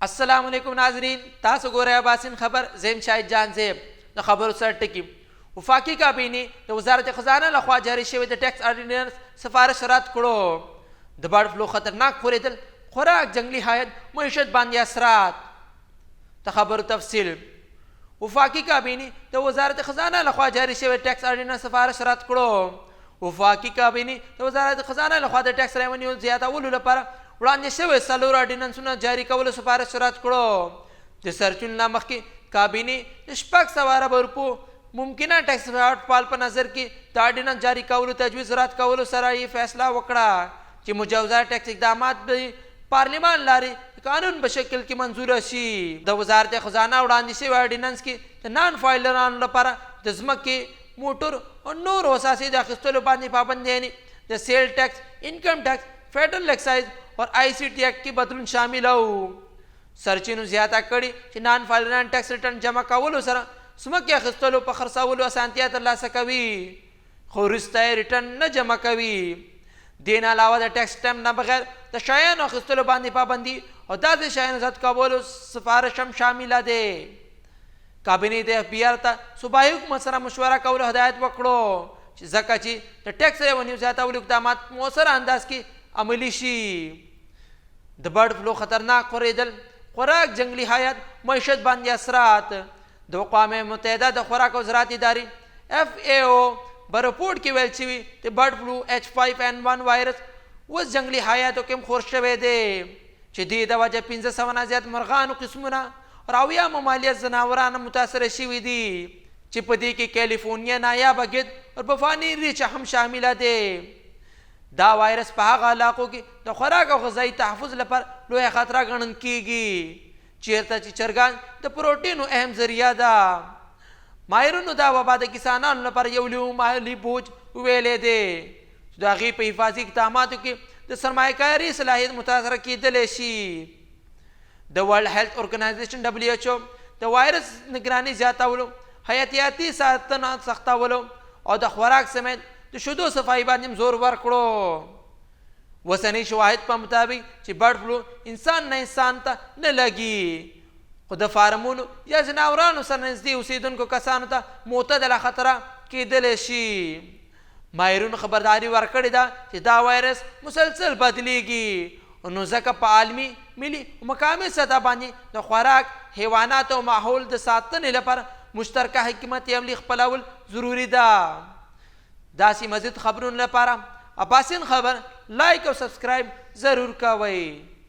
السلام علیکم ناظرین، تاسو ګورئ اباسین خبر. زیم شاهد جان زیب. د خبرو سر ټکي: وفاقي کابینې د وزارت خزانه لخوا جاري شوی د ټیکس آرډیننس سفارش رد کړو. د برډ فلو خطرناک خورېدل، خوراک، جنگلي حیات، معیشت باندې اثرات. د خبرو تفصیل: وفاقي کابینې د وزارت خزانه لخوا جاري شوی ټیکس آرډیننس سفارش رد کړو. وفاقي کابینې د وزارت خزانه لخوا د ټیکس ریونیو زیاتولو لپاره وړاندې شوی څلور آرډیننسونه جاري کولو سفارش رد کړو. د سرچینو له مخې، کابینې د 600 اربه روپو ممکنه ټیکس شارټ فال په نظر کې د آرډیننس جاري کولو تجویز رد کولو سره یې فیصله وکړه چې مجوزه ټیکس اقدامات به پارلیمان لارې قانون په شکل کې منظور شي. د وزارت خزانه وړاندې شوی آرډیننس کې د نان فایلرانو لپاره د ځمکې، موټر او نورو اثاثې د اخیستلو باندې پابندي، یعنی د سیل ټیکس، انکم ټیکس، فیډرل ایکسایز او آی سی ټي ایکټ کې بدلون شامل وو. سرچینو زیاته کړې چې نان فایلران ټیکس ریټرن جمع کولو سره ځمکې اخیستلو په خرڅولو اسانتیا ترلاسه کوي، خو وروسته یې ریټرن نه جمع کوي. دې نه علاوه د ټیکس سټمپ نه بغیر د شیانو اخیستلو باندې پابندي او داسې شیانو ضبط کولو سفارش هم شامله دی. کابینې د اف بي آر ته صوبایي حکومت سره مشوره کولو هدایت وکړو چې ځکه چې د ټیکس ریونیو زیاتولو اقدامات موثر انداز کې عملي شي. د برډ فلو خطرناک خورېدل، خوراک، جنگلي حیات، معیشت باندې اثرات. د اقوام متحده د خوراک او زراعت ادارې اف ای او په رپورټ کې ویل شوي چې برډ فلو H5N1 وایرس اوس جنگلي حیاتو کې هم خور شوی دی چې دې د وجه 500 نه زیات مرغانو قسمونه او 70 ممالیه ځناوران متاثره شوي دي چې په دې کې کیلیفورنیا نایابه ګید او پخوانی ریچ هم شامله دی. دا وایرس په هغه علاقو کې د خوراک او غذایي تحفظ لپاره لویه خطره ګڼل کیږي چیرته چې چرګان د پروټینو اهم ذریعه ده. ماهرونو دا وبا د کسانانو لپاره یو لوی مالي بوج ویلی دی چې د هغې په حفاظي اقداماتو کې د سرمایه کاري صلاحیت متاثره کیدلی شي. د ورلډ هیلث ارګنایزیشن ډبلیو ایچ او د وایرس نگراني زیاتولو، حیاتیاتي ساتنه سختولو او د خوراک سمیت د شودو صفایي باندې هم زور ورکړو. وسني شواهد په مطابق چې برډ فلو انسان نه انسان ته نه لګي، خو د فارمونو یا ځناورانو سره نږدې اوسېدونکو کسانو ته معتدله خطره کېدلی شي. ماهرونو خبرداري ورکړې ده چې دا وایرس مسلسل بدلیږي، نو ځکه په عالمي، ملي او مقامي سطح باندې د خوراک، حیواناتو او ماحول د ساتنې لپاره مشترکه حکمت عملي خپلول ضروري ده. داسې مزید خبرونو لپاره اباسین خبر لایک او سبسکرایب ضرور کوئ.